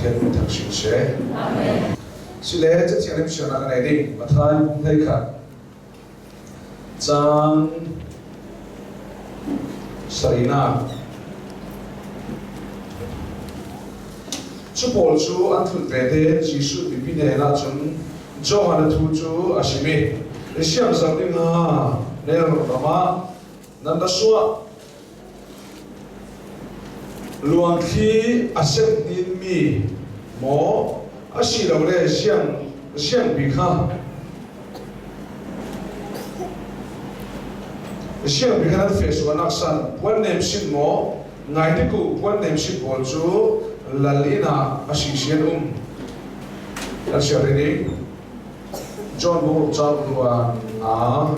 Pathian min thang sin seh. Sile cathiang lim siangnak ka nei ding Matthai bung 11 caang sarihnak. Cu pawl cu an thut ve te Jesuh mipi hnen ah cun Johan a thu cu a sim i siangzar ding ah nelrawn ram ah nan ra suah. Luangthli a semhninmi maw asilole ziangpi kha ziangpi kha nan feh sualnak san puan nem sin maw ngai tik u puan nem sin pawl cu lal inn ah a si an um. Kan siar ding John Bung cauk ruang ah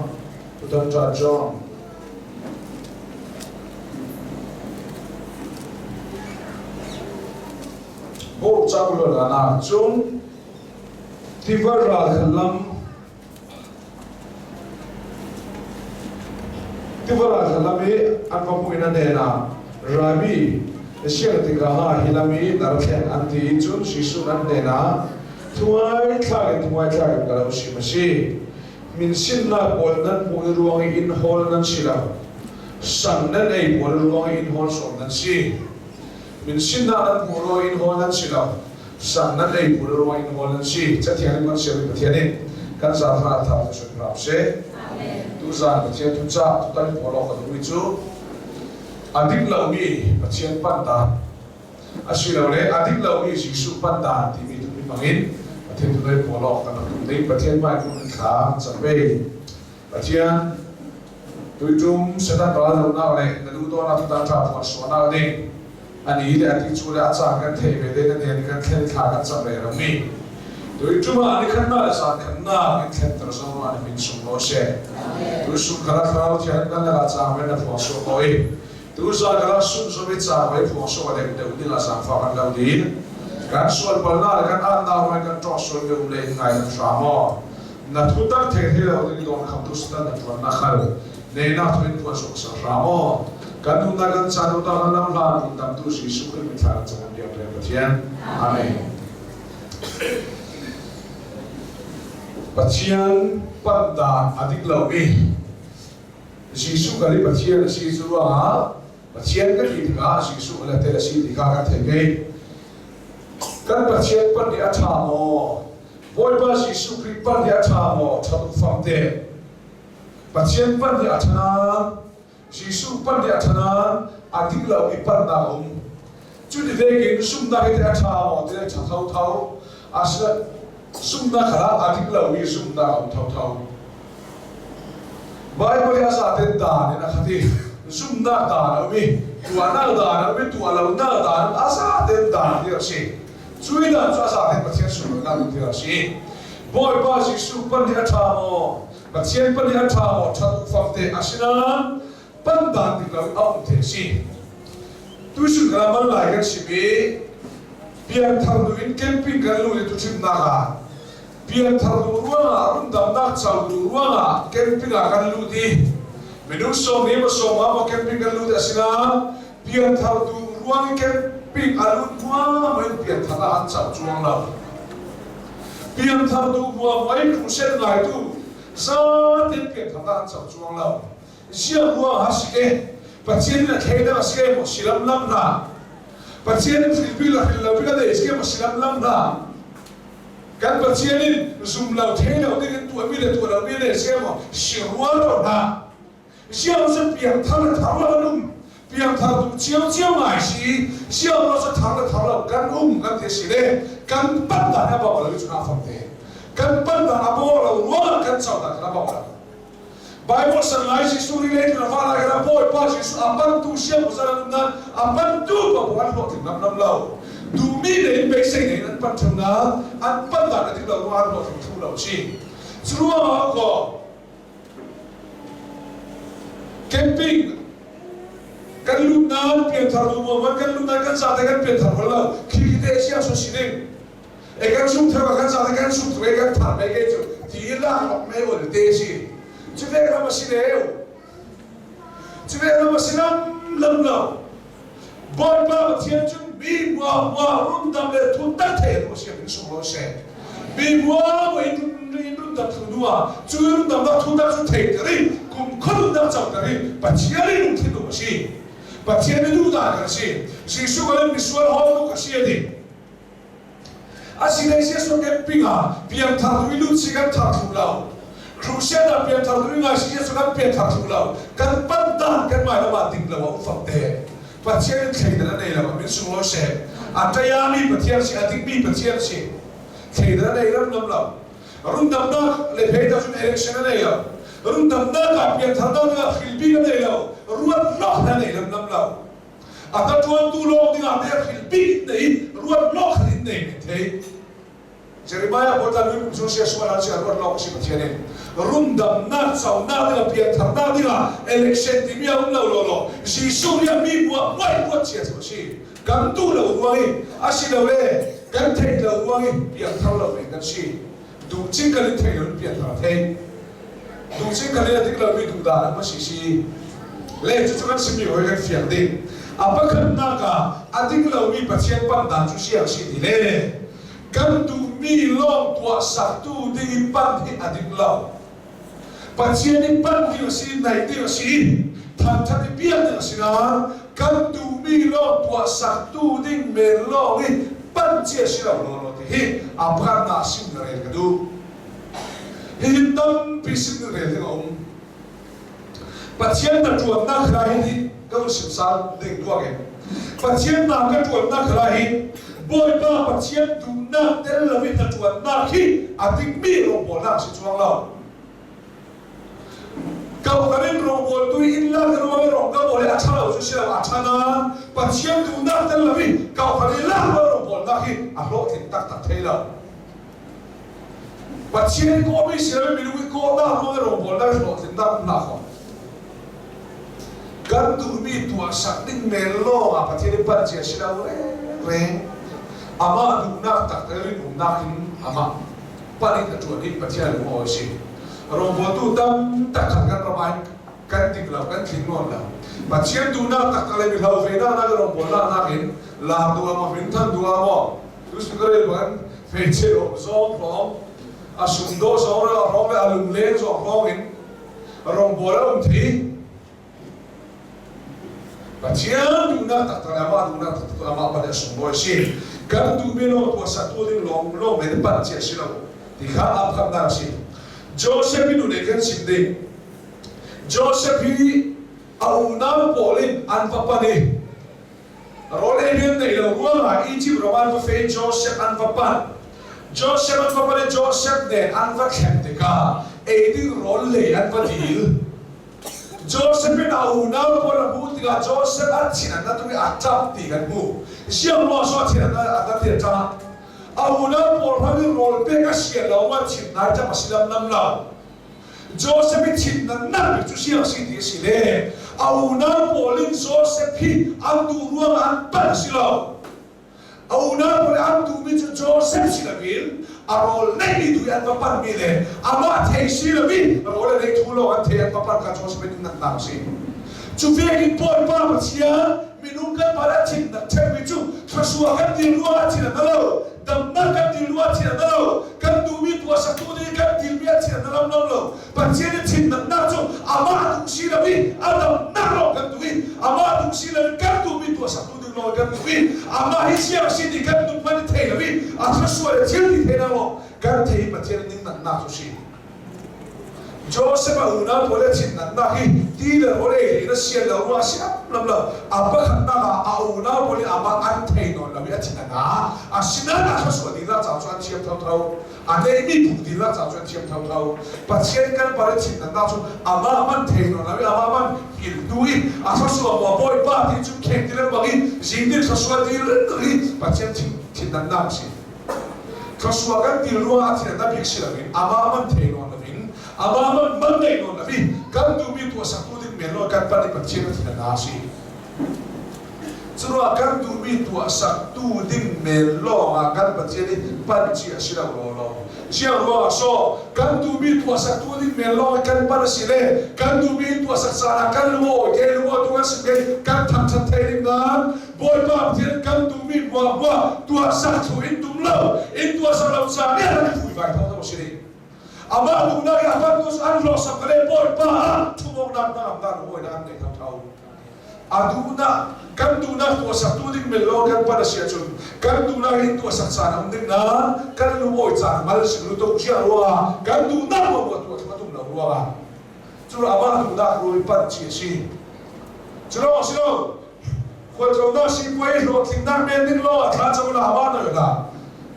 Tutan John Bawhcang luan ah cun tiva ral kha lam tiva ral kha lam i an va hmuh in a nen ah Rabbi siang tikah hi lam i na ra thleng an ti i cun Jesuh an hnen ah thuai thlak in thuai thlak in ka lo sim a si. Min sinnak pawl nan hmuh i ruang i inn hawl nan si lo. San nan ei pawl ruang i inn hawl sawm nan si. Min sinnak nan hmuh ruang inn hawl nan si lo. San nan ei pawl ruang inn hawl nan si. Cathiang in kan siami Pathian in kan zaangfah a thar cu hram seh. Tuzaan Pathian thucah tutan pawl awk ka duhmi cu a dik lomi Pathian panhnak asilole a dik lomi Jesuh pandan timi tu hmang in Pathian tu noi pawl awk kan rak duh ding Pathian hmai kun in thla cam ve Pathian tuitum Satan ral donak le na duh dawnak tutan tha phuan suanak ding ani le ati chu le a caan kan thei ve de na nen kan thlen thla kan cam re rami tuitum ah ni khat na le zan khat na in thlen ter zong ma ni min sung lo se tu sung khala thlarau thian kan la chang ve na phuang su koi Tuzaan kan sumsum i ca mei phuang sung a deng deuh ding ah zaangfah kan lo din. Kan sual palnak le kan atnak ruang kan ṭawk sual mi um le in ngai kan hram maw? Na thu tak thei thei lo ding dawn khamtu satan na ṭuan na khal. Neinak thu in phuan sung sa hram maw? Kan nunnak kan caan uta kan lam hlan in damtu Jesuh Khrih min thla kan cam biak le Pathian. Amen. Pathian pandan a dik lomi Jesuh kan i Pathian a si cu ruangah Pathian kan ti tikah Jesuh le tel a si ti kha kan theih ngei. Kan Pathian pan nih a ṭha maw? Bawipa Jesuh Khrih pan nih a ṭha maw? Ṭha tuk fam te. Pathian pan nih a ṭha nain Jesuh pan nih a ṭha nain a dik lomi pannak a um. Cuti vekin zumhnak hi teh a ṭha maw ti le ṭha thotho. Asinain zumhnak kha a dik lomi zumhnak a um thotho. Baibal hi a zaten dan in a khat i zumhnak dan a um i tuahnak dan a um i tuah lonak dan a zaten dan ti a si. Cui dan cu a zaten Pathian sunlawinak um ti a si. Bawipa Jesuh pan hi a ṭha maw? Pathian pan hi a ṭha maw? Ṭhat ufam te asinain pan dan dik lo a um te si. Tuisun kan man lai kan sim i pianthar nu in camping kan lu i tuchimnak ah Pianthar duh ruangah rundamnak co duh ruangah camping ah kan lut i minung sawm i sawm ah maw camping kan lut asinain pianthar duh ruang i camping a lut hmuam in pianthar ah an co cuang lo. Pianthar duh hmuam i crusade ngaitu zaten pianthar ah an co cuang lo. Ziah ruang ha si ke Pathian in a thleidan a si ke maw si lamlam hna Pathian in thilpi la hril lo bik a nei si ke maw si lamlam hna Kan Pathian in zum lo thei lo ding in tuahmi le tuah lomi ne si maw si rua lo hna. Siang cu piangthar le thar lo an um. Piangthar duh ciocio ngai si. Siang lo cu thar le thar lo kan um kan ti si le kan pan dan a bawk lo cu na fam te. Kan pan dan a bawk lo ruangah kan co dan kan a bawk lo. Bible san lai Jesuh ri le na fa lai kana Bawipa Jesuh a pantu siang uzal an um nan a pantu pa bu an hlawhtling lam lam lo duhmi le in beisei nei an pan theu na an pan dan a dik lo ruang an hlawhtling thu lo chi cu ruangah ko camping kan lut nan pianthar du mo man kan lut nan kan zate kan pianthar hol lo khi khi te siang so si ding E kan sung theu kan sa kan sung theu kan thar me ke cu ti la rok me ol te si chu ve ram si leu chu ve ram si lam lam lo Bawipa Pathian cu Mi mua mua rundam le thu tak thei tu siam in sung lo se. Mi mua mua in in rundam thu nuwa cu rundam na thu tak cu thei tari kum khon dam chau tari Pathian in lungthin tu si. Pathian ni du da kan si. Jesuh kan misual hol tu ka si ani. Asinain Jesuh camping ah piangthar tu i lut si kan thar thlu lo. Crusade ah piangthar tu i ngai si Jesuh kan piangthar thlu lo. Kan panh dan kan mai lam ah ding lo a um fak te. Pathian in thleidan a nei lo, min sunglawi seh. A tayami Pathian si, a dikmi Pathian si. Thleidan a nei ram lam lo. Rundamnak le phei ta cun election a nei lo. Rundamnak ah piangtharnak ah hrilbik a nei lo. Ruat lok a nei lam lam lo. A ka ṭuantu lawng dingah te hril bik in nei ruat lawk khat in nei min thei. Jeremiah bawtla nui kum chung sia sual ah sia ruat lawk si Pathian in rundamnak conak dingah piantharnak dingah election timi a um lo lo lo Jesuh nih a mi buah muai ruat cia cu a si. Kan duh lo ruang i asilole kan theih lo ruang i piangthar lo men kan si. Duh cing kan in thei lo in piangthar a thei. Duh cing kan in a dik lomi duh dah an si si. Le cucu kan simi hoi kan fiang ding. A pakhatnak ah a ding lomi Pathian panh dan cu siang si ti le kan duhmi lawng tuah saktu ding in panh hi a ding lo. Pathian in panh ding a si, naih ding a si, thangthat i biak ding a si nain kan duhmi lawng tuah saktu ding men lawng i panh cia si lo law law ti hi a pakhatnak sim na rel ka duh. Hihin tampi sin rel ding a um. Pathian na ṭuannak kha hi nih ka vun sim sal ding duak in. Pathian na ka ṭuannak kha hi Bawipa Pathian duhnak tel loin na ṭuannak hi a dikmi rawngbawlnak si chuang lo. Kauhkan in rawngbawltu inn lak in ruang i rawng ka bawl i a ṭha lo cu si lo a ṭha nain Pathian duhnak tel loin kauhkan i lak rawngbawlnak hi a hlawhtling taktak thei lo. Pathian kawhmi si loin minung i kawhnak ruang i rawngbawlnak hlawhtlinnak um hlah kaw kan duhmi tuahsak ding men lawng ah Pathian i panh cia si lo reng amah duhnak tak le rinumnak in amah panh in a ṭuan i Pathian lung awi si. Rawngbawltu tam tak khat kan ram ah hin kan dik lo kan tling nawn lo. Pathian duhnak taktak le mihlo ve nak nak i rawngbawlnak nakin laar duh ah maw minthan duh ah maw Tusukarel bang hmeichhe rawng zawng hrawng a sungdaw zawng le hrawng le a lungleng zawng hrawng in rawngbawl a um thi Pathian duhnak taktak le amah duhnak taktak amah pan a sunglawi si kan duhmi lawng tuahsa tu ding lawng lawng men pan cia si lo ti kha aa phamnak si Joseph i nu nih kan chim ding Joseph hi a unau pawl in an va pan i Rawl ei rian nei lo ruangah Egypt ram an va fe i Joseph an va panh. Joseph an va panh i Joseph nen an va thlen tikah ei ding rawl lei an va dil. Joseph in a unau pawl a hmuh tikah Joseph an thin an atu i a ṭap ti kan hmuh. Siang maw so a thin an a ti a ṭap. A unau pawl hrang in rawl pek a sian lo ma thin nai ṭap a si lamlam lo. Joseph i thitnak nak cu siang si ti a si le a unau pawl in Joseph hi an duh ruangah an palh a si lo. A unau pawl an duhmi cu Joseph si loin a rawl neihmi tu i an va panhmi le amah thei si loin rawl a nei thu lawng an thei an va panh kha Joseph in nak a si. Cu vekin Bawipa Pathian minung kan palh a thinnak ṭhehmi cu thluachuah kan ti ruangah thil a lo. Damnak kan ti lu ah thian na lo. Kan duhmi tuahsaktu nih kan tilmi ah thian na lam lo lo. Pathian i thinnak cu amah duh si lo i a damnak lawng kan duh i amah duh si lo i kan duhmi tuahsaktu ding lawng kan duh i amah hi siang si ti kan duh hmanh i thei lo i a thluasual le thil ti thei na lawng kan thei i Pathian ningnak cu si. Joseph a unau pawl le thinnak hi ti le rawl ei in a sian lo ruah siam lam lo a pakhatnak ah a unau pawl nih amah an thei nawn lo i a thin a na asinain a thluachuah dihlak caah cun an thiam thotho a neihmi bu dihlak caah cun an thiam thotho Pathian kan par i thinnak cu amah man thei nawn lo i amah man hngilh hnu i a thluachuah maw Bawipa ti cu kheng ti lengmang i zing tin thluachuah ti ring i Pathian thinnak a si. Thluachuah kan ti ruangah thil na bik si loin amah man thei nawn loin amah man man nei nawn loin kan duhmi tuahsaktu ding men lo kan pan i Pathian a thin a na si. Curuah kan duhmi tuahsak tu ding men lawngah kan Pathian hi pan ci a si lo law law. Ziang ruangah so kan duhmi tuahsak tu ding men lawng kan pan a si le kan duhmi tuahsak caan ah kan lung awi ke lung awi tu kan si ke kan thangthat thei ding nan Bawipa Pathian kan duhmi buah buah tuahsak thu in tum lo in tuahsak lo caan nih ran phui vai tho tho si ding. Amah duhnak i a pan tu an hlawhsak le Bawipa ah thumawknak na ngam dan hawi na an nei tho tho. A duhnak kan duhnak tuahsak tu ding mel law kan pan a si ahcun kan duhnak in tuahsak caan a um ding nain kan lungawi caan mal si lu tuk cia ruangah kan duhnak ruang tuah tuah a tum lo ruangah cu amah duhnak ruang i pan chi a si. Cu lawng si lo khualtlawnnak sipuai hlawhtlinnak men ding law thla cam la ma na la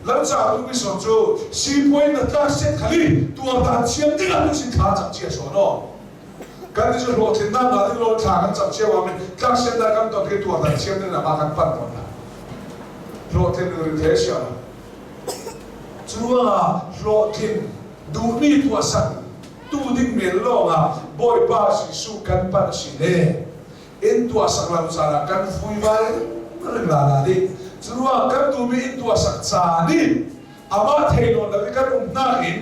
lam ca tu mi som cu sipuai na tlak set khali tuar dan thiam ding ah tu sin thla cam chia so no. Kan cu hlawhtlinnak nga ding lo thla kan cam cio ah tlangsian dah kan ton hi tuar dan siam ding ah kan pan tawn la hlawhtlin rin the sia cu ruangah hlawhtlin duhmi tuahsak tu ding men lawngah Bawipa Jesuh kan pan si le in tuahsak lo caan ah kan vui vai ring la la ding. Cu ruangah kan duhmi in tuahsak caan i amah thei nawn lo i kan um hnak in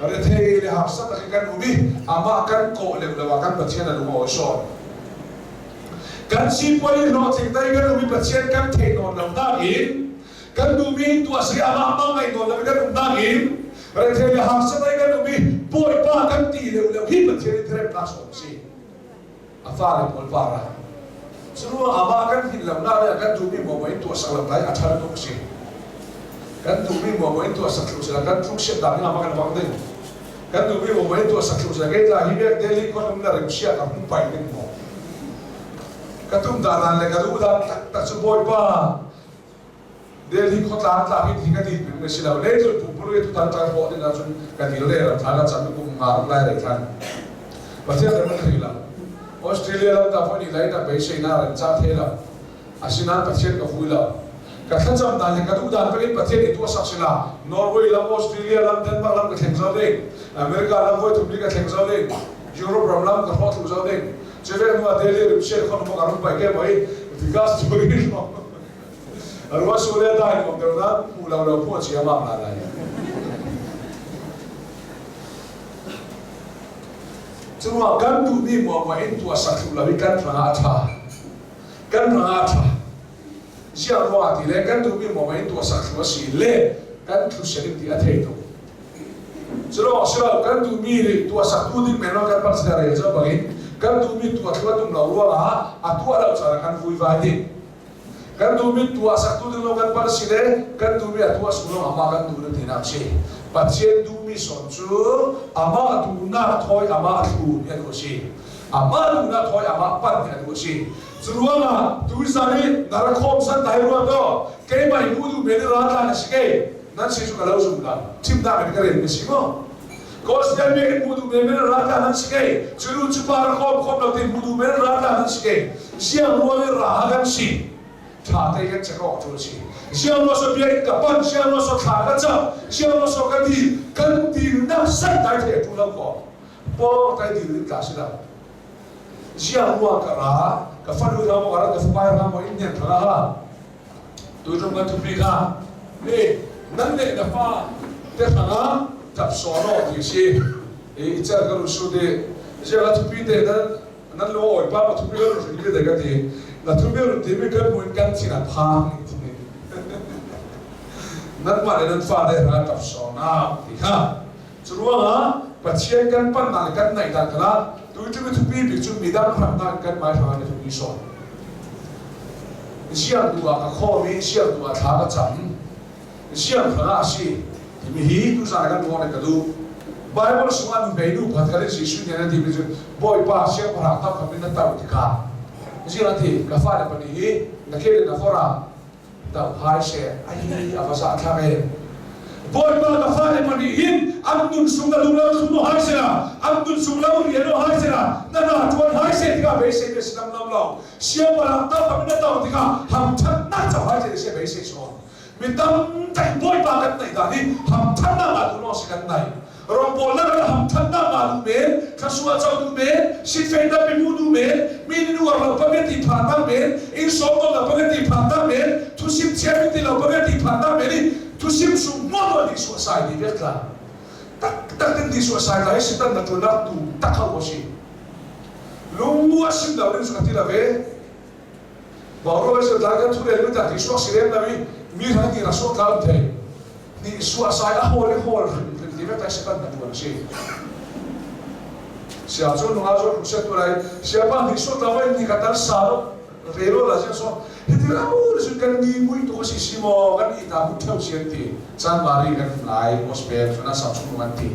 rethei le harsa tak in kan um i amah kan kawh lem lo ah kan Pathian a lung a awi sawn. Kan sipuai hlawhtling dai kan um i Pathian kan thei nawn lo nakin kan duhmi tuah si amah mang ngai nawn lo kan um nakin rethei le harsa dai kan um i Bawipa kan ti leu leu hi Pathian in theremnak sawm si. A fale pawl para. Curuang amah kan hin lo nak le kan duhmi mo in tuah sak lo dai a ṭhal tuk si. Kan duhmi mo in tuah sak thlu sila kan tluk siat dan nga ma kan wang ding. Kan duhmi mo in tuah sak thlu sila ke tla hi bek daily kon um na rim sia ka hmu pai ding mo. Ka tum da dan le ka duh dan tak tak cu Bawipa Delhi khuatlang tlak in hi ka ti ping si lo le cu pupur tu tan tan ho ding ahcun ka dil le ram thla cam kum nga ram lai rei than Pathian ram thei lo. Australia lam ta phone lai ta beisei na ran cha the lo. Asinain Pathian ka vui lo, ka thlacam dan le ka duh dan pek in Pathian i tuah sak sila Norway lam, Australia lam, Denmark lam ka thleng zo ding, America lam voi thum li ka thleng zo ding, Europe ram lam ka hrawh thlu zo ding. Cu ve hnu ah Delhi rim sian khon mo ka rum pai ke moi vikas tu ri. Ruah su le dai nuam deuh na hmu lo lo phu chia mam la lai. Curuang kan duhmi muangmuang in tuah sak thlu lo i kan hrang ah a ṭha. Kan hrang ah a ṭha. Ziah rua ti le kan duhmi muangmuang in tuah sak thlu a si le kan thlu sian in ti a thei tuk. Culo si lo kan duhmi nih tuah sak tu ding men lo kan pan sila rel zo bangin kan duhmi tuah thlu a tum lo ruangah a tuah lo caah kan vuivai ding. Kan duhmi tuah sak tu ding lo kan palh si le kan duhmi a tuah sung lo amah kan duh na tinak si. Pathian duhmi son cu amah duhnak thawi amah thlu ni a duh si. Amah duhnak thawi amah pan ni a duh si. Cu ruangah tuizan i na ra khawm san dai ruang to keimah i mu duh men ra tlan a si ke nan si cu ka lo zum la thimnak in ka rel mi si maw. Gospel mi in mu duh men ra tlan nan si ke cu nu cu pa ra khawm khawm lo te mu duh men ra tlan nan si ke siang ruang i ra kan si. Ṭha te kan chek awk cu a si. Siang ruah so bia in ka pan, siang ruah so thla ka cam, siang ruah so ka ti, kan tilnak san dai the tu lo ko. Pawng tai dil in tla si lo. Siang ruah ka ra, ka fanu ra mo ka ra, ka fapa ra mo in nian thla ha. Tu tum kan thupi kha. Ni nan ne na fa te hranga tap so no ti si. I char ka ru su de. Siang a thupi te nan nan lu awi pa ma thupi ru ri de ka ti na thupi ru ti mi kan muin kan thin a phang ti nan mah le nan fa le ra tap so na ti kha. Cu ruangah Pathian kan pan na le kan naih dan kala tu tu mi thupi bik cu midang ram na kan mai hrang ne thupi so siang tu ah ka kho mi siang tu ah thla ka cam siang thla a si timi hi tu zan kan ruang ka duh. Bible sungah nu hmei nu phat khalin Jesuh nih an ti mi cu Bawipa siangpahrang tam khat min na tar tikah zing an ti ka fale pahnih hi na khel na fora tau hai she ai a va za thlak e. Bawipa ka fale pahnih hin an nun sung na lung lo thum hai se la an nun sung lo rian lo hai se la na na tuan hai se tikah beisei be sinam lam lo siangpahrang tam khat min na tar tikah ham that na chau hai se se beisei so. Mi tam tak Bawipa kan naih dan hi hamthannak ah tu lawng si kan naih. Rawngbawl na ham than na ma du men, thlasua chau du men, sitfei na pi mu du men, mi ni nuar lo pa ti phan ta men, in som lo pa ti phan ta men, thu sim chia mi ti lo pa ti phan ta men i thu sim su mo mo di su sai di vek la. Tak tak tin di su sai la si tan na tu na tu tak hau si. Lungmu a sim lo rin su ka ti la ve. Bawro se tla kan thu le lu ta ti suak si lem la mi mi rang ti ra suak tla thei. Ni suah sai a hol i hol hrim hrim ti vek lai si kan na tuan si. Sia cu nunga zo hruk set tu lai sia pa ni suak tla voi ni ka tal sa lo relo la sia so hiti rau le sun kan ni mui tu si si mo kan i ta mu theu sian ti chan mari kan lai gospel chuna sa chung an ti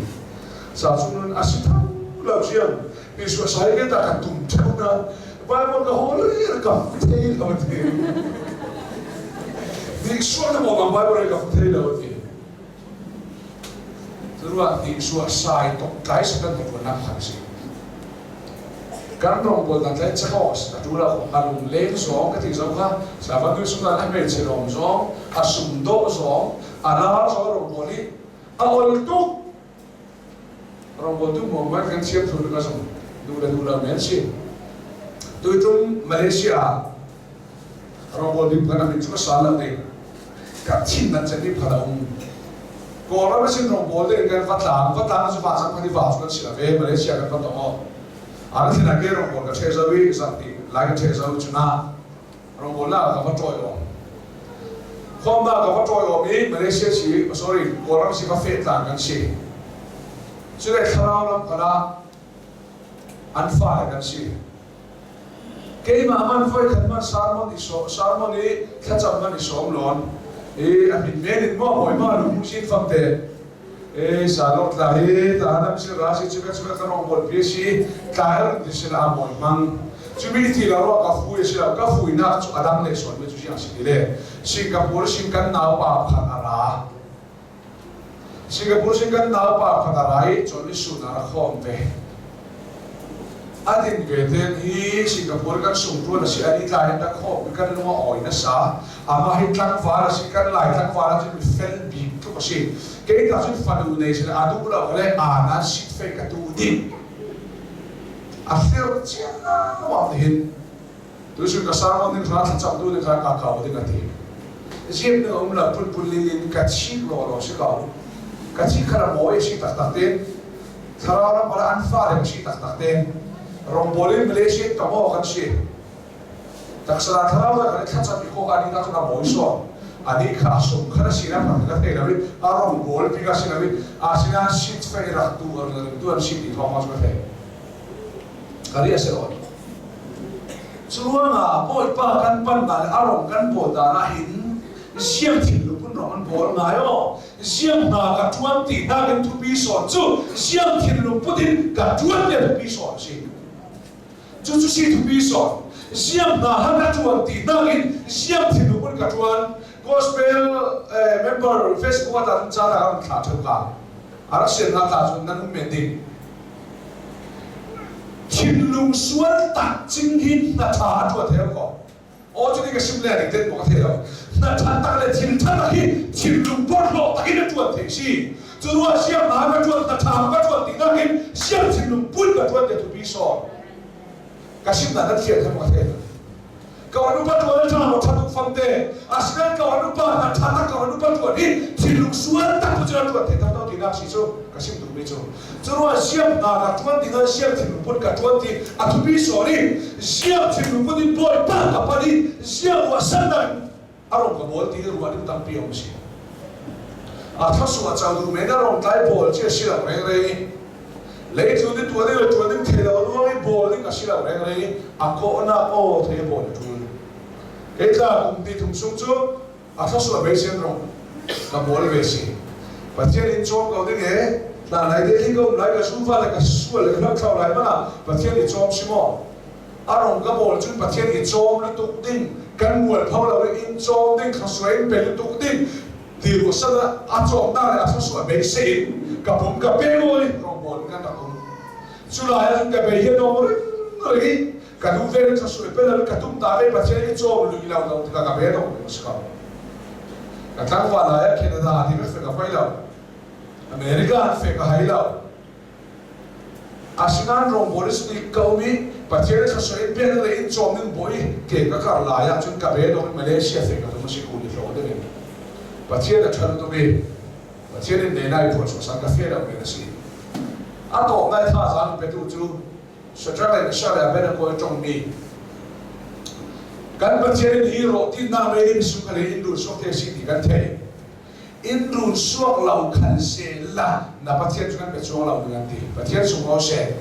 sa chung nun asi thau lo siang ni suah sai ke ta kan tum theu na Bible ka hol ri ka thei lo ti. Ni suah na mo Bible ka thei lo ti. Ruah ni suah sai tok tlai sa kan ko nak khan si. Kan rong bol dan tlai chakos a tu la ko alung leng zong ka ti zong kha sa van nu sum dan a me che rom zong a sum do zong a la zong rong bol i a ol tuk Rawngbawltu muangman kan thiam thlu ka zong duh le duh lo men si. Tuitum Malaysia ah rawngbawl ding phan amin cu ka sal lo ding. Ka thin nan cem i phan a um. Kawlram a sin rawngbawl ding kan va tlang, va tlang cu va cang phan i va cu kan si la ve Malaysia kan va tong aw. An thin ah ke rawngbawl ka the zo i zak ti lai ka the zo cu na rawngbawl la ka va tawi awm. Khawmna ka va tawi awm i Malaysia si sorry Kawlram si va fe tlang kan si. Cule thlarau lam kal ah an fale kan si. Keimah man voi khat man sermon i so sermon i thlacam man i sawm lawn i a min men in maw hawi ma lu sin fam te e salok tla hi ta nam si ra si chuka chuka ka rong bol pi si tla er ti si la moi mang chumi ti la ro ka fu si la ka fui nak chu adang le son me chu si si le Singapore sing kan nau pa khat ara Singapore sin kan naupa khat a ra i cun i sun a rak khawm ve. A din ve ten hi Singapore kan sungṭuan a si an i tlai in rak khawm i kan lung a awi nasa. Amah hi tlangval a si kan Lai tlangval ah cun mi fel bik tluk a si. Kei ta cun fanu nei sin a duh lo le aa nan sit fei ka tu ding. A fir ciamam hin Tuchun ka sermon ding hna thlacam tu nih khan ka kau ding a ti. Zim ning um lo pulpul lil in ka chik law law si ko. Ka chi khara mawi si taktak te. Thlarau ram ala an fa le si taktak te. Rongbawl in Malaysia in tamo kan si. Taksala thlarau la kan thlacam i ko ani ta chuna mawi so. Ani kha sum khara si na phang ka te la a rongbawl pi ka si la a sina sit fei rak tu ar tu an si ti thong ma chu ka thei. Ka ri a si lo. Curuangah Bawipa kan pan dan le a rong kan bawl dan ah hin ziang thinlung rong an bawl ngai aw. Ziang hna ka ṭuan ti nakin thupi sawn cu ziang thinlung put in ka ṭuan tiah thupi sawn a si. Cucu si thupi sawn. Ziang hna han ka ṭuan ti nakin ziang thinlung put ka ṭuan. Gospel member Facebook ah ta caan ah kan thla ṭheu ka. A rak sian hna tla cun nan um men ding. Thinlung sual tak cing hi hna ṭha a ṭuan thei ko. Aw cu ka sim le ning ten ka thei lo. Hna ṭha tak le thil ṭha tak hi thinlung porhlawh tak in a ṭuan thei si. Cu ruah siam hna ka ṭuan hna ṭha ka ṭuan ti nakin siam thinlung pun ka ṭuan te tu bi sawn. Ka sim na nan thian them ka thei lo. Ka upa ṭuan ṭha maw ṭha tuk fam te. Asinain ka upa hna ṭha tak ka upa ṭuan hi thinlung sual tak tu cu na ṭuan thei tak to tinak si cu ka sim duhmi cu. Cu ruah siam hna ka ṭuan ti hna siam thinlung put ka ṭuan ti a thupi sawn i siam thinlung put in bawipa ka pan i siam ruah sannak a rong ka bawl ti ruah ding tampi a um si. A thlasua cang duh men a rong tlai bawl ci a si lo rengreng i leitlu ni tuan ding le tuan ding thei lo ruang i bawl ding a si lo rengreng i a kawhnak aw thei bawl a ṭul. Kei tla kum ti thum sung cu a thlasua beisen rong ka bawl ve si. Pathian in cawm ko ding e hna lai te hi ka um lai ka sufa le ka sual le ka hlauh thlau lai mana Pathian i cawm si maw? A rong ka bawl cun Pathian i cawm lutuk ding kan mualpho lo i in cawm ding thluachuah in pe lutuk ding ti ruahsan ah a cawmnak le a thluachuah beisei in ka pum ka pe mawi rawngbawl in kan rak um. Cu lai ah cun ka bei hi a dong ring ring i ka duh ve in thluachuah pe lo in ka tum ta ve Pathian i cawm lui lo lo tikah ka be dong ring a si ko. Ka tlangval lai ah Canada ti ka ka pai lo. America an fek a hai lo. Asinain rawngbawl is nih ko mi Pathian thluachuah in biaknak lei in cawm ding bawi ke ka kar lai ahcun ka ve dong in Malaysia fek ka tum a si ku ni hlaw ding in Pathian a ṭhan tuk i Pathian in ne nai phuan sawsang ka fe lo men a si. A tawk nai thazaang petu cu Shadrach le Meshach le Abednego i tongmi kan Pathian in hi rawh tinnak mei in sung le in dun suak te si ti kan theih. In run suak lo khan se la na Pathian cu kan pe chuang lo ding an ti. Pathian sung ko seh.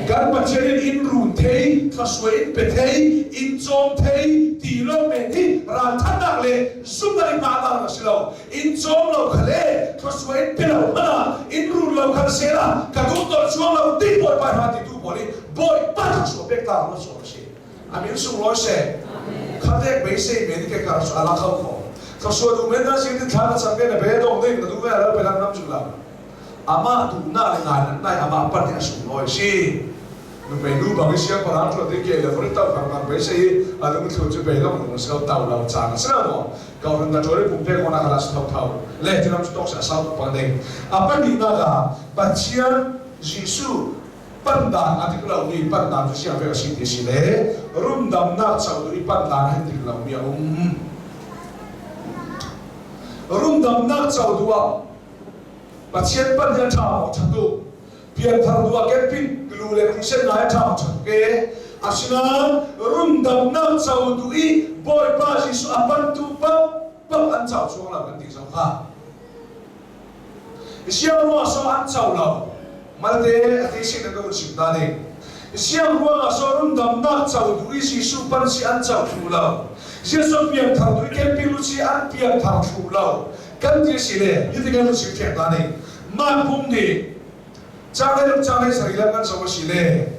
Kan Pathian in in run thei, thluasuai in pe thei, in cawm thei ti lo men hi ralthatnak le zumh ma na si lo. In cawm lo kha le thluasuai in pe lo hmanh ah in run lo khan se la ka duh tol chuang lo ti Bawipa hna ti tu pawl i Bawipa thluasuah pek ta lo sual a si. Amin sunglawi seh. Khatek beisei men ke kar chu ala kho kho. Thluasuah duh men na si tin thla na cam ke na be dong ding na duh ve lo pe lam nam chu lam. Ama duh na le ngai nan nai ama pan hi a sunglawi si. Nu pe nu bang i siang parang chu ti ke le vuri tau kang kang beisei a lung thlu chu be long lung slo tau lo cang a si lo mo. Kau ran na ṭol pum pe ngona kala su thau thau. Le tinam chu tok sa sau pang ding. Apa ni na ka Pathian Jesuh pandan a dik lomi pandan cu siang vek a si ti si le rumdamnak co duh i pandan hin dik lomi a um. Rumdamnak co duh ah Pathian pan hi a ṭha maw ṭha tuk. Pianthar duh ah camping lu le crusade ngai a ṭha maw ṭha tuk e. Asinain rumdamnak co duh i Bawipa Jesuh a pantu paohpaoh an co chuang lo kan ti zong kha. Siangruang so an co lo. Malte a ti sin ka un sim ta ning. Siangruang so rundamnak co duh i Jesuh pan si an co thlu lo. Jesuh piangthar duh i camping lu si an piangthar thlu lo. Kan ti si le hi kan un sim thek ta ning. Mah pum nih cang le cang le sari lam kan so si le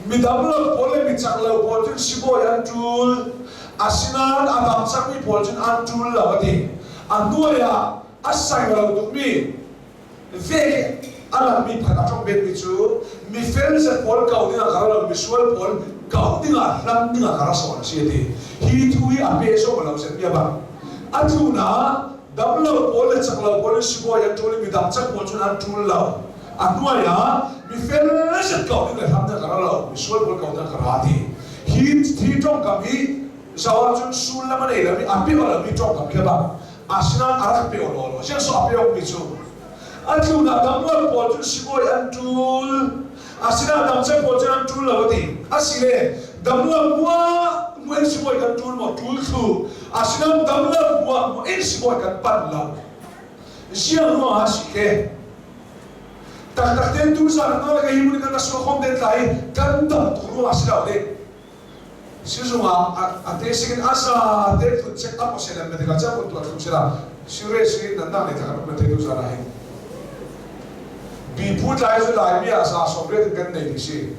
midam lo pawl le micak lo pawl cun sibawi an ṭul. Asinain a dam cangmi pawl cun an ṭul lo a ti. A hnuai ah a sai lo tukmi vek a langmi phan a ṭong betmi cu mifel zet pawl ko dingah ka ra lo, misual pawl ko dingah hlam dingah ka ra sawn a si a ti. Hi thu hi a pe sawm lo zet bia bang. A tlun ah dam lo pawl le cak lo pawl in sibawi an ṭul i midang cak pawl cun an ṭul lo. A hnuai ah mifel zet ko ding le hlam ding ka ra lo, misual pawl ko ding ka ra ti. Hi thi ṭongkam hi zoh ahcun sullam a nei lo i a pe lo mi ṭongkam khi a bang. Asinain a rak pe law law. Jesuh a pe mi cu a tlun ah damlo pawl cu sibawi an ṭul. Asinain damcem pawl cu an ṭul lo a ti. Asile damlo mua muin sibawi kan ṭul maw? Ṭul thlu. Asinain damlo mua muin sibawi kan panh lo. Ziang ruangah si ke? Taktak tein tuzaan na le ka hi mun kan sual khom den tlai kan dam tuk ruangah si lo ding. Sizung ah a te singin asa te thut check up se le medical check up tuah thum sila sure si nan na le thak kan te tuzaan ah hin bipu tlai zu lai mi ah sa som re kan nei ti si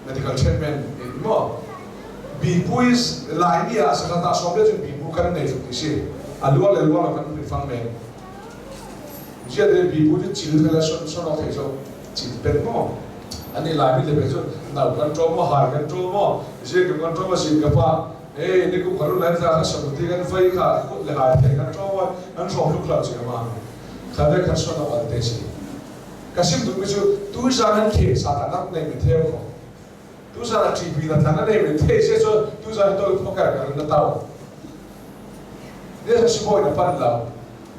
medical treatment mo bipu is lai mi ah sakata som re chu bipu kan nei ti si alua le lua kan fang men Ziah te pipu cu cil kha le son son awk thei cu cil pet maw an i Laimi te pe cu nau kan ṭaw maw hai kan ṭaw maw zing kan ṭaw maw zing ka pa eh ni kum kharu lan tla kha samuti kan fei kha kut le hai the kan ṭaw maw an hrawk hluk hlau chi ma kha ve khan son awk an te si ka sim duhmi cu tu zan an khe sa ta nak nei mi theu ko tu zan a ṭipi na thang a nei mi the se cu tu zan to phokar kan na tau ne sibawi na pan lo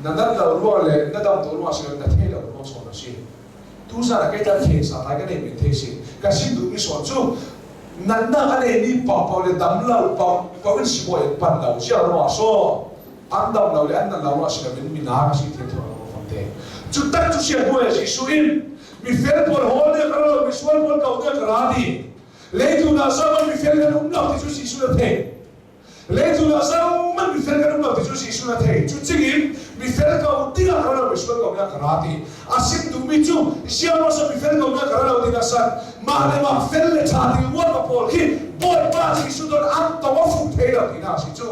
na nat lo ruang le na dam to ruang si na thei lo ruang sawn a si tu zan ah kei tan the sa tai ka nei men the si ka sim duh mi sawn cu natnak a nei mi pau pau le dam lo pau pau in sibawi an pan lo sia ruang so an dam lo le an nan lo ruang si lo in mi na ka si the tho lo fam te cu tak cu sia hnuai Jesuh in mi fel pawl hawl ne ka lo mi sual pawl ko ne ka ra ti leitu na sama mi fel kan um lo ti cu Jesuh na thei Leitung ah zeihmanh mifel kan um lo ti cu Jesuh na thei. Cu cingin mifel ko dingah ka ra lo, misual ko dingah ka ra ti. A sim duhmi cu siangro sa mifel ko dingah ka ra lo dingah san mah le mah fel le ṭha ding uarpa pawl khi Bawipa Jesuh don an tong a fuh thei lo tinak a si cu.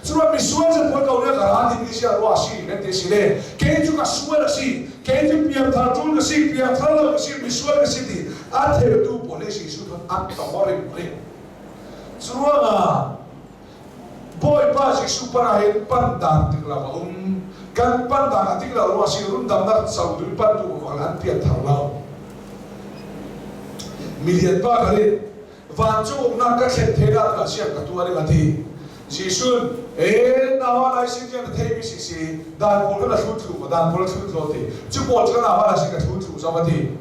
Curuang misual cu pawl ko dingah ka ra timi siangro a si kan ti si le kei cu ka sual a si, kei cu piangthar ṭul ka si, piangthar lo ka si, misual ka si ti a theitu pawl hi Jesuh don an tong a ring ring. Curuangah Bawipa Jesuh pan ah hin pan dan tik lo a um. Kan pan dan a tik lo ruang si rundamnak co tu pan tu um an pian thar lo. Milian pa khalin vancung umnak ka thlen the da ka siam ka tuah ding a ti. Jesuh e nawa lai sin tiang na thei mi si si dan pawl ka thlu thlu dan pawl thlu thlu ti cu pawl cu nawa lai sin ka thlu thlu zong a ti.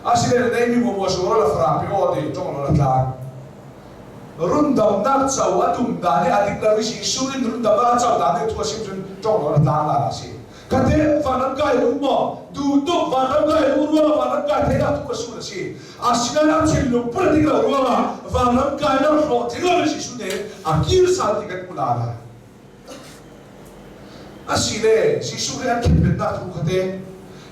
Asile nei mi mo so la fra pi o ti tong lo la tlan. Rundamnak co a tum dan i a dik lo i Jesuh in rundamnak a co dan nih thu a sim cun ṭong lo na tlang la a si. Kate vanram kai duh maw? Duh tuk vanram kai duh ruangah vanram kai thei dah tu a sun a si. Asinain a thinlung put a dik lo ruangah vanram kai lo hlawhtling lo in Jesuh nih a kir sal ti kan hmu la la. Asile Jesuh nih an khenbetnak thu kha te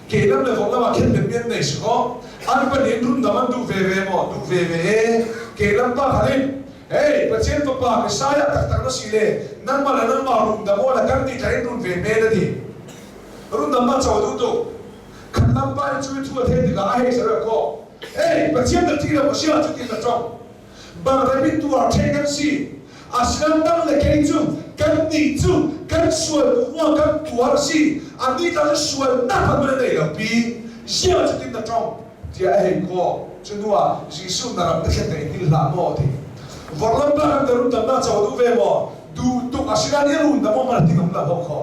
kelam le voklam ah khenbet mi an nei si kaw an panin rundam an duh veve maw duh veve e kelam pa khan in hey Pathian fapa Messiah taktak na si le nangmah le nangmah rundam aw la kan ti tla in run ve men a ti rundam ma cho duh tuk khatlam pa in cu thu a thei tikah a hei ser ko hey Pathian na ti lo sia cu ti na chong Bangrai tuar ṭhe kan si. Asinain nang le kei cu kannih cu kan sual ruang kan tuar a si. Annih tah cu sualnak hmanh an nei lo pi. Ziah cutin na ṭong tiah a hei kawh. Cu hnu ah Jesuh na ram na thlen i hngilh hlah maw a ti. Vorlam pa kan run tamnak co duh ve maw? Duh tuk asinain i run dah maw man ti ngam lo ho kho.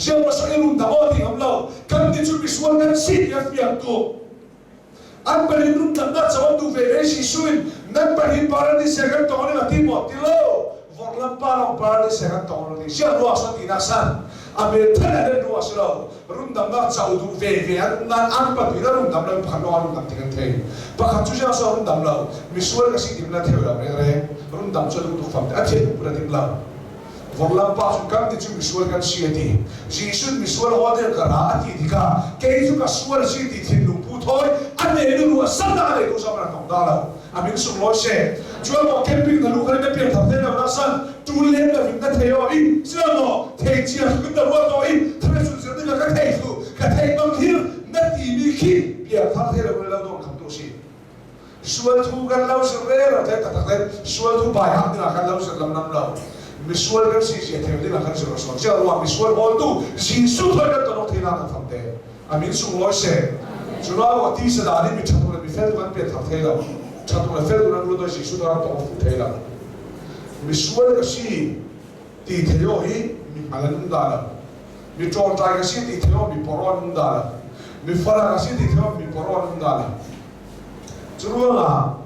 Siangpahrang i run dah maw ti ngam lo. Kannih cu misual kan si ti a fiang tuk. An panin rumtlannak co an duh ve ve Jesuh in nan panin paradis he kan tong a ti maw ti lo vorlam pa lawng paradis he kan tong lo ti siang ruah sa ti nak san a me than an ruah si lo rundamnak co duh ve ve an nan an patu in rundam lo pakhat lawng rundam ti kan thei pakhat cu siang so rundam lo misual ka si tim na theu lo reng reng rundam cu duh tuk fam te a thil put a tim lo Vorlam pa cu kan ti cu misual kan si a ti. Jesuh misual haw ka ra a ti tikah kei cu ka sual si ti thinlung pu thawi a ne nu a sal da le tu sam rak tong da lo. A min sung lawi se. Chuan mo camping na lu khari na pian thar te lo na san tu lem na vin na thei o i sila mo thei chia kun na ruat o i thame sun sir ni ka thei thu ka thei bang hir na ti mi khi pian thar thei lo lo don kham tu si. Sual thu kan lo sir re lo te taktak le sual thu bai hak ding ah kan lo sir lam lam lo misual kan si sia theu ding ah kan sir so sia ruang misual hawl tu Jesuh thoi kan tonok thei na kan fam te amin sung loi se chuna wa ti sa da ni mi thatu le mi fel tu kan pe thak thei lo thatu le fel tu nan ru to Jesuh to tong fu thei lo misual ka si ti theo hi mi hmalan um da lo mi ṭawngṭai ka si ti theo mi poron um da lo mi fara ka si ti theo mi poron um da lo Curuangah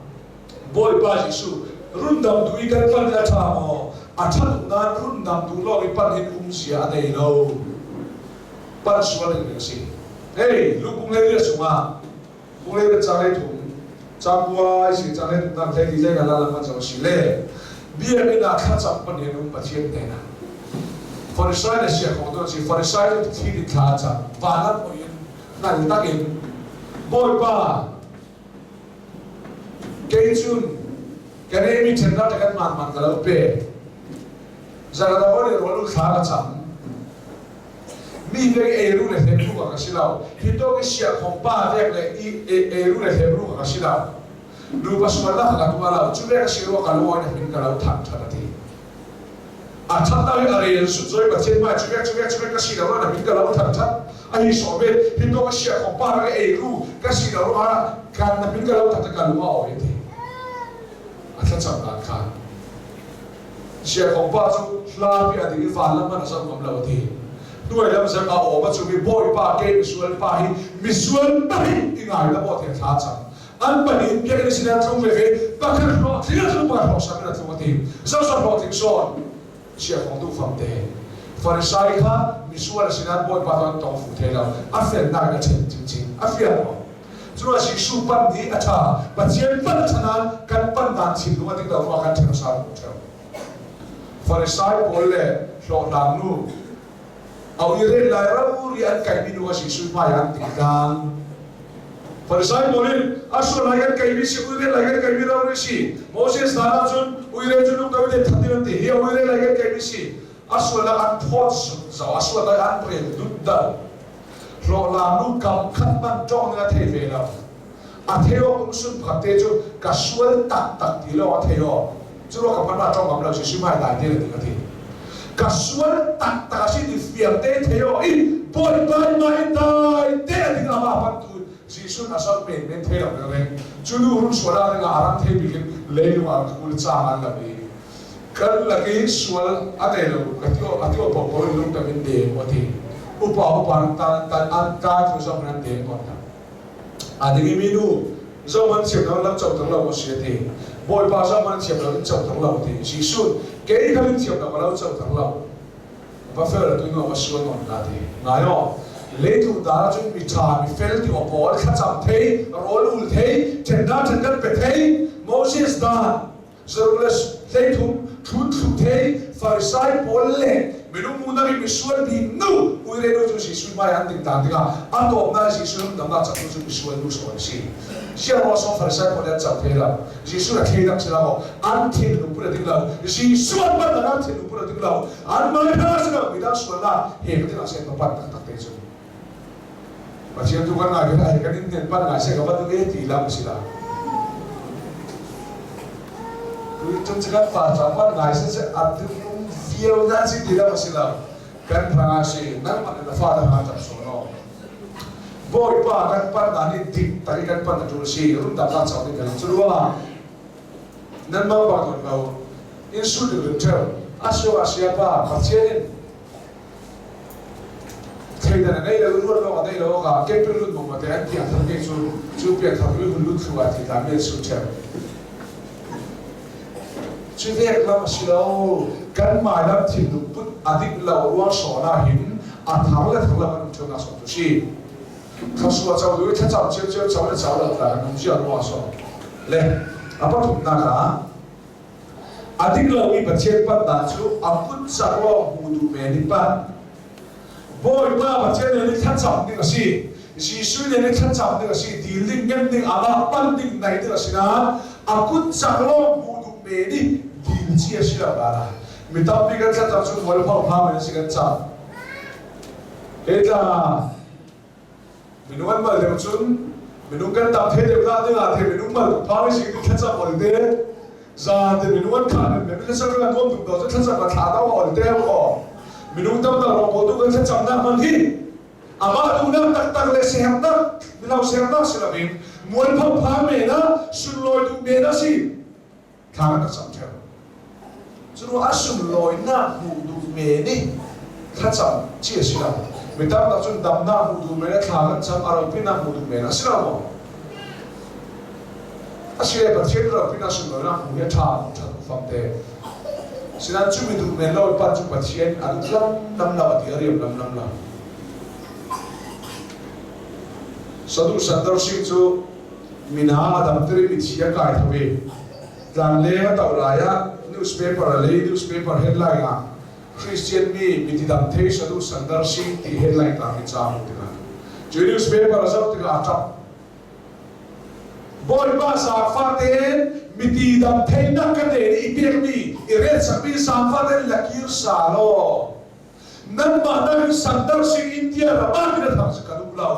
Bawipa Jesuh rundam duh i kan pan hi a ṭha maw? A ṭhat nain rundam duh lawng i pan hin umzia a nei lo. Pan sual ding a si. Hei, lukung lei ria chungah kung lei ria cang lei thum cangkua si cang lei thum nak hlei ti hlei la lam an zo si le biakinn ah thlacam pan hin um Pathian hnenah Farisai le sia khong tu si Farisai cu thi din thla a cam van an oi in hngal takin Bawipa kei cun ka remi ṭhennak le kan man man ka lo pe zarada le rawl u thla ka cam mi vek ei ru le hlem ru ka si lo hi to ki sia khong pa vek le i ei ru le hlem ru ka si lo nu pa sual la ka tu lo chu vek si ro ka lo na hin ka lo than than ati A ṭhatnak hi a rel sutzawi Pathian hmai cu vek cu vek cu vek ka si lo na min ka lo that that a hi sawm ve hi to ka sia khong pa ka ei ru ka si lo ah kan na min ka lo that ka lung a awi ti a thlacam dan kha sia khong pa cu hla pi a ding i van lam man a zam ngam lo ti hnuai lam zam a awm a cu mi bawipa ke misual pa hi misual pa hi i ngai la maw tiah thla cam An pahnih biakinn sinah tlung veve pakhat hlawhtling a tlung pakhat hlawhsam in a tlung a ti. Zohsam hlawhtling sawn chia kong duh fam te. Farisai kha misual a sinah Bawipa cu an tong fu thei lo. A felnak in a ṭhen chinchin. A fiang maw? Cu ah Jesuh pan hi a ṭha. Pathian pan a ṭha nain kan pan dan thinlung a dik lo ruangah kan ṭhen hmasa ko ṭheo. Farisai pawl le hlawhhlang nu au i ren lai ro ri an kaimi nu a Jesuh hmai ah an ting tlang. Farisai pawl in a sual lai kan kaimi si uire lai kan kaimi ro ri si Moses dan ahcun uire cu lung do in that an ti hi uire lai kan kaimi si a sual ah an phawt zo a sual lai an rel dut dal hlawhlang nu kam khat man tong na thei ve lo a theo kum sun pakhat te cu ka sual tak tak ti lo a theo cu ro ka man ma tong ngam lo si si mai dai te le ti ka ti. Ka sual taktak a si ti fiang te thei aw i Bawipa in mah in dai te a ding amah bantu Jesuh a zoh men men thei lo ring. Cu nu run sual ah ring ah a ram thei bik in leilung ah kul caang an lam i kan lak i sual a nei lo ka ti a ti po po in lungtam in deng aw ti upa upa tan tan an ta thu zong nan deng on na a ding i minu zong an thiam lo lam co tang lo si a ti Bawipa zong an thiam lo in co tang lo ti Jesuh kei kha in thiam lo ka lo co tang lo va fel tu no va sual non na ti ngai o leitu dara cun mi tha mi fel ti o pawl thlacam thei rawl ul thei thenna thenkan pe thei Moses dan Zerules 13 thlun thlu thei Farisai pawl le minung mu na misual bi nu uire nu cu Jesuh hmai an ding tan tikah a tawpnak Jesuh lam damnak cak cu misual nu sawn si siang ro song Farisai pawl an cak thei lo Jesuh a thei dang si lo an thin lung put a ding lo Jesuh an ban an thin lung put a ding lo an mai hna si lo midang sual na he ka tingah sen pan tak tak te cu Pathian tu kan ngai kan kan in nen pan ngai se ka van e ti lam si la tu tum che kan pa cha pan ngai se se at lung viau na si ti lam si la kan pranga si nang man na fa da ha chap so no Bawipa kan pan na ni dik tak kan pan na tul si rum da ka chau ni kan chu ruwa nan ma pa ton lo in su du tel aso asia pa Pathian in Thleidan a ngei lo i ruat awk a neih lo awkah kepil lut mawng te an piangthar ke cu cu piangthar ui hun lut thlu ah thi tla mi an sur ṭheo. Cu vek lam a si lo. Kanmah lam thinlung put a dik lo ruang sawn ah hin a thar le thar lo kan um ṭheo nak sawm tu si. Thlasua co du i thlacam ciocio co le co lo tla kan um cia ruang sawm. Le a pathumnak ah A dik lomi Pathian panhnak cu a kut cak lawng hmu duh men in panh. Bawipa Pathian nih thlacam ding a si. Jesuh nih thlacam ding a si. Dil ding, ngen ding, amah panh ding, naih ding a si nain a kut cak lawng hmu duh men i dil ci a si lo la. Mi tampi kan thlacam cu mualpho phang in a si kan cam. He tla Minung an mal deuh cun minung kan tam the deuh dah ding ah the minung mal phang si ti thlacam ol te zan te minung an khah men men thlacam kan nuam tuk do cu thlacam ka thla do ol te ko minung tam tam rong ko tu kan thlacam nak man hi amah duhnak taktak le sihernak milo sihernak si loin mualpho phang men ah sunlawi duh men ah si thla kan cam theo cu a sunlawinak hmuh duh men i thlacam ci a si lo mi tamtak cun damnak hmuh duh men thla kan cam a ropinak hmuh duh men a si lo maw a si le Pathian ropinak sunlawinak hmuh hi a ṭha ṭha tuk fam te sinan cu mi duh men lo pan cu Pathian a duh lam lam lo a ti a riam lam lam lo Sadu Sandar Singh cu mina a damter i mithi a kai tho i tlangleng a toh lai ah newspaper a lei newspaper headline ah Christian mi miti dam thei Sadhu Sandar Singh ti headline tlang i ca hmuh tikah cu newspaper a zoh tikah a ṭap Bawipa zaangfah tein miti dam theinak ka te i pekmi i relchakmi zaangfah tein lakir sa law Nanmah nakin Sandar Singh India ram ah hin a thang cu ka duh lo.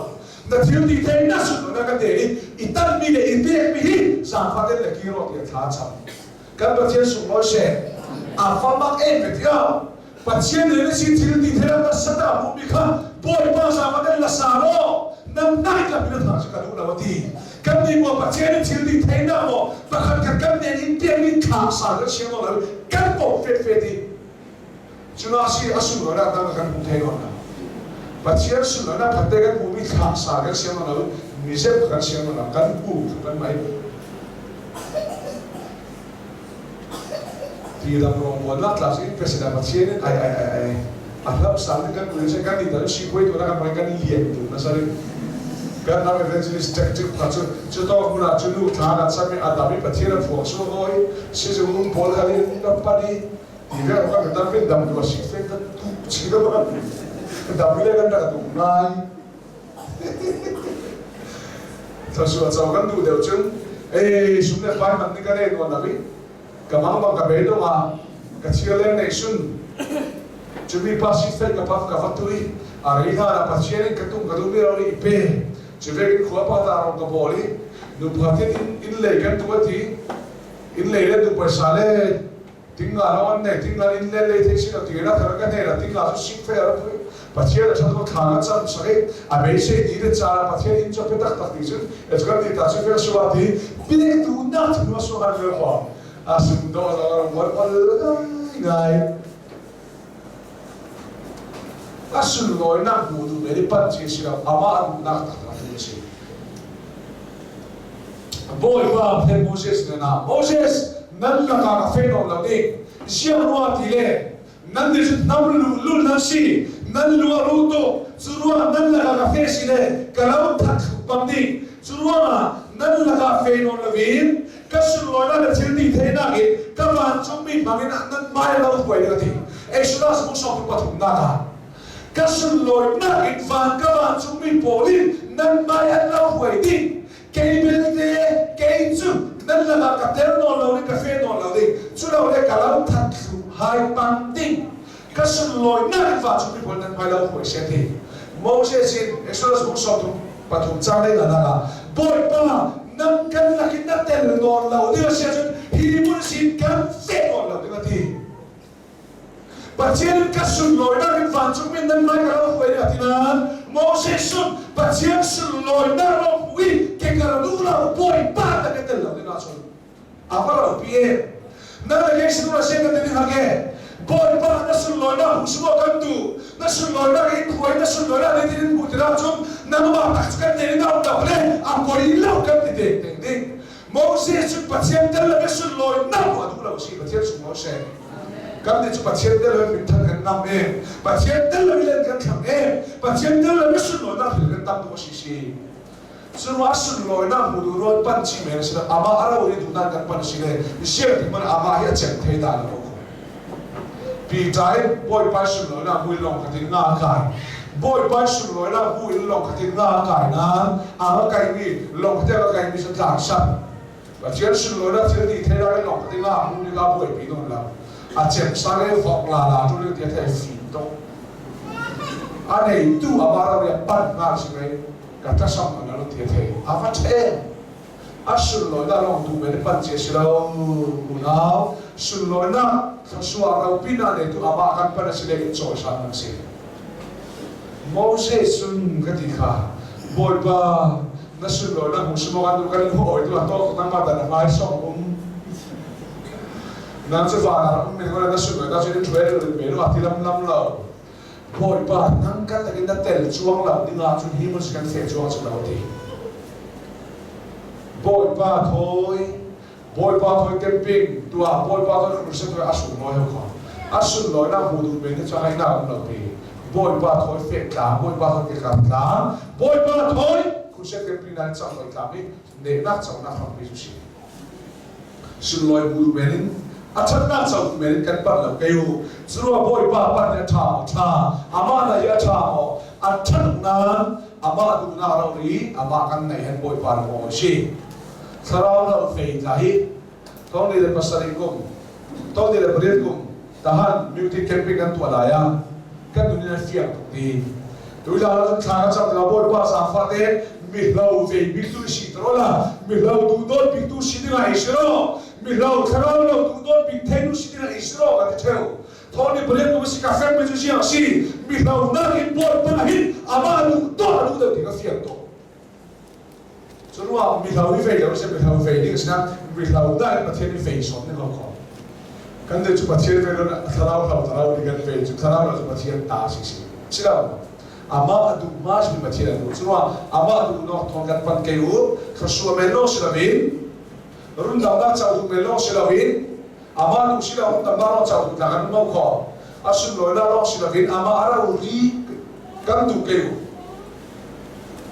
Na thil ti thei na sut na ka te i i tanmi le i pekmi hi zaangfah tein le kir awk tiah thla cham. Kan Pathian sunglawi seh. A famak em ve tiah Pathian nih na si thil ti thei na sata hmuhmi kha Bawipa zaangfah tein la sa law nan naik lam in a thang cu ka duh lo a ti. Kan nih maw Pathian nih thil ti thei na maw pakhat khat kan nen in tiang in thla sa kan siang lo kan pom fet fet i Cuna si a sunlawinak dang kan hmu thei nawn lo. Pathian sunlawinak khat te kan hmumi thla sa kan siang lo, mizep kan siang lo, kan pu kan mai. Ti dam rong buan lak tla sin president Pathian in ai ai ai ai a hlap sang kan pu se kan ni dal si koi to na kan mai kan lian tu na sari kan nam evangelist tactic pha chu chu to muna chu nu thla na chami adami Pathian a phuak su hoi si zu um pawl khalin na pani Ti ve kan dam in dam tu a si fe ka tu chi da ba dam le kan rak tu ngai thasua chau kan du deuh chung ei sum le pai man ni ka nei nuan nabi ka mang bang ka be do ma ka chia leng nei sun chumi pa si fe ka pa ka fatui a ri ha na pathian in ka tung ka du mi ro ri pe chu ve kin khua pa ta ro ka boli nu pha tin in lei kan tu ati in lei le tu paisa le Tinga lo an nei tinga in le le thei si lo ti na thar ka hne la tinga chu sing fe ra pui Pathian a that thla na cam sak i a beisei ti le cara Pathian in cho pe tak tak ti cun e chu kan ti ta chu fel suwa ti pek tu na thinu su han le ko a sum do za ro bol bol ngai a sunlawinak hmu duh men i panh ci si lo amah a duhnak taktak tu a si. Bawipa phen Moses hnenah Moses nan lakah ka fe nawn lo ding siang rua ti le nan nih cu hnam luhlul nan si nan lu a ruh tuk cu ruang nan lakah ka fe si le ka lo that thlu bang ding cu ruangah nan lakah fe nawn loin ka sunlawinak le thil ti theihnak in ka vancungmi hmangin nan hmai lo hruai ding a ti. Exodus bung sawm pathumnak ah ka sunlawinak in van ka vancungmi pawl in nan hmai an lo hruai ding kei belte kei cu nan lakah ka tel nawn lo ding ka fe nawn lo ding cu lo le ka lo that thlu hai pang ding ka sunlawinak in vancungmi pawl nan hmai lo hruai se ti Moses in Exodus bung 33 cang lei nak ah Bawipa nang kan lakin na tel nawn lo ding a si ahcun hi hmun sin kan feh nawn lo ding a ti. Pathian ka sunlawinak in vancungmi nan hmai ka lo hruai a ti nain Moses sun Pathian sunlawinak lo hmu i ke ka ra duh lo Bawipa ta ka tel lo ding ahcun a va lo pi e na le kei sinura sen na ti hake Bawipa na sunlawinak hmu sumo kan tu na sunlawinak in khuai na sunlawinak ni tin hmu ti cun nangmah tak cu kan ne na um lo le a poi lo kan ti deng deng ding Moses cu Pathian tel le sunlawinak a duh lo si Pathian sung Moses kan ni cu Pathian tel le min kan ngam e Pathian tel le len kan thlang e Pathian tel le sunlawinak hil kan tam tu si si Curuah sunlawinak hmu duh ruat pan chi men si amah a ro ri duhnak kan pan si le siang tik man amah hi a cem thei da lo ko. Peter in Bawipa sunlawinak hmu in lawng khatin nga kai. Bawipa sunlawinak hmu in lawng khatin nga kai nain a va kaimi lawng khatin a va kaimi cu tlang san. Pathian sunlawinak thil ti thei in lawng khatin nga hmu ni ka buaipi nawn lo. A cem sang i vok la la tu le tia thei fim tuk. A neitu amah ro ri a pan nga si mei. Ka tlasam an alo ti a thei. A va ṭhe. A sunlawinak lawng duh men pan cia si lo. Unau, sunlawinak thluachuah ropinak neitu amah kan pan a si le in cawisan an si. Moses cun ka ti kha, Bawipa, na sunlawinak hmu si maw kan duh kan in hu awi tu a tawk nangmah dan a hmai song um. Nang cu van ah um men ko na sunlawinak cu in ṭhuai lo men a ti lam lam lo. Bawipa nang kan takin na tel cuang lo ding ahcun hi hmun kan feh cuang si lo ti. Bawipa thawi Bawipa thawi camping tuah Bawipa thawi crusade tuah a sunglawi ho kha a sunlawi nak hmu duh men cu ngai na um lo ti. Bawipa thawi feh tlang Bawipa thawi kekar tlang Bawipa thawi crusade camping nan cang loi tlang i nehnak cangnak hrampi cu si. Sunlawi bu men in a ṭhatnak co men in kan panh lo kei u. Curuah Bawipa panh hi a ṭha maw ṭha, amah na hi a ṭha maw, a ṭhat nain amah duhnak rori amah kan neih hen Bawipa na aw si. Thlarau lo fei tla hi thong ni le pasarih kum, thong ni le pariat kum tahan muti camping kan tuah lai ah kan nun in a fiang tuk ti. Tuila cun thla ka cam tikah Bawipa zaangfah tein mihlo vei biktu si tro la mihlo duhdawt biktu si dingah i si ro mihlo thlarau lo duhdawt bik thei si dingah i si ro ka ti theu thawni pariat kum si ka fek mi cu siang si mihlo nakin Bawipa hin amah duhdawt a duh deuh ti ka fiang tuk Curuang mihlo i vei lo si mihlo vei ding sinah mihlo na in Pathian i vei sawm ding lo kho. Kan nih cu Pathian vei lo thlarau hlo thlarau nih kan vei cu thlarau lo cu Pathian ta si si. Si lo. Amah a duh ma si Pathian a duh. Curuang amah duh nok thawng kan pan ke u thluachuah men lawng si loin rundamnak co duh men lawng si loin amah duh si lo rundamnak lawng co duh tla kan mo kho. A sunlawinak lawng si loin amah a ro ri kan duh ke u.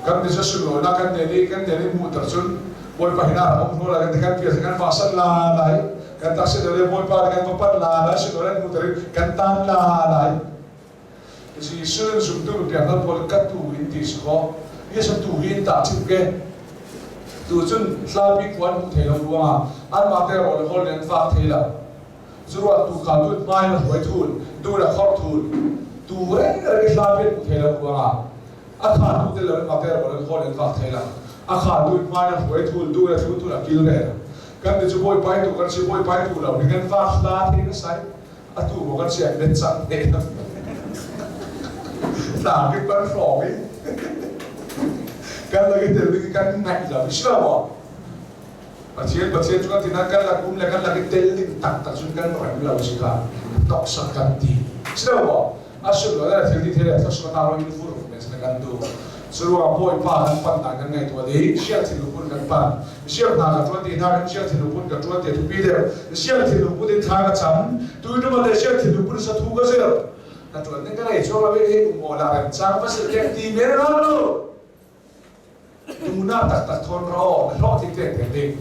Kan ni cu sunlawinak kan nen i kan nen i hmuhter cun Bawipa hin ah um hnu lai kan ti kan pial kan vasan la lai kan tak si le Bawipa kan va pan la lai sunlawinak hmuhter in kan tan la lai Jesuh in zumtu biak hal pawl ka tu in ti si kaw Jesuh tu hi in tah chim ke tu cun hlapi kuan hmu thei lo ruangah anmah te rawl le hawl in fak thei lo Curuah tu kha lut hmai na hruai thun du le khor thun tu reng reng i hlapi hmu thei lo ruangah a kha tu te lo in mah te rawl in hawl in fak thei lo a kha tu hmai na hruai thun du le thun thun a kil ve. Kan ti cu bawi pai tu kan si bawi pai tu lo ni kan va hla the na sai atu mo kan sian met cang ne na ki pan hrawng i kan lagi tel ding kan ngaih lo si lo maw Pathian Pathian cu kan ti na kan lak um le kan lak i tel ding taktak cun kan rem lo si kha toksak kan ti si lo maw a sung lo le thil ti thil le thlasua ta ro in fur men sin kan tu curuang bawipa kan pan dan kan ngei tuan i siang thinlung pun kan pan siang hna ka tuan ti hna kan siang thinlung pun ka tuan te thupi deuh siang thinlung pun in thla ka cam tu tu ma le siang thinlung pun sa thu ka zir na tuan ning ka nei chuang lo hi um o la rem chang va sil kek ti men ra lo Duhnak taktak thawn ro na hlawh tling te te ding.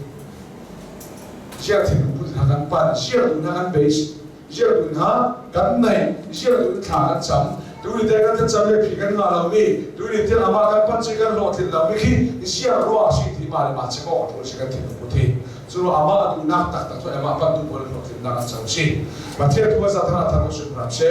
Ziar thinlung put hna kan pan, ziar duh hna kan base, ziar duh hna kan nei, ziar duh thla kan cam. Tu ni te kan thlacam le phi kan ngah lo mi, tu ni te amah kan pan ci kan hlawh tlin lo mi khi ziar ruah si ti ma le ma che ko ṭul si kan thinlung put hi. Cu amah duhnak taktak cu amah pan tu pawl hlawh tlinnak an co si. Pathian tu a za thana thar ko sim ram se.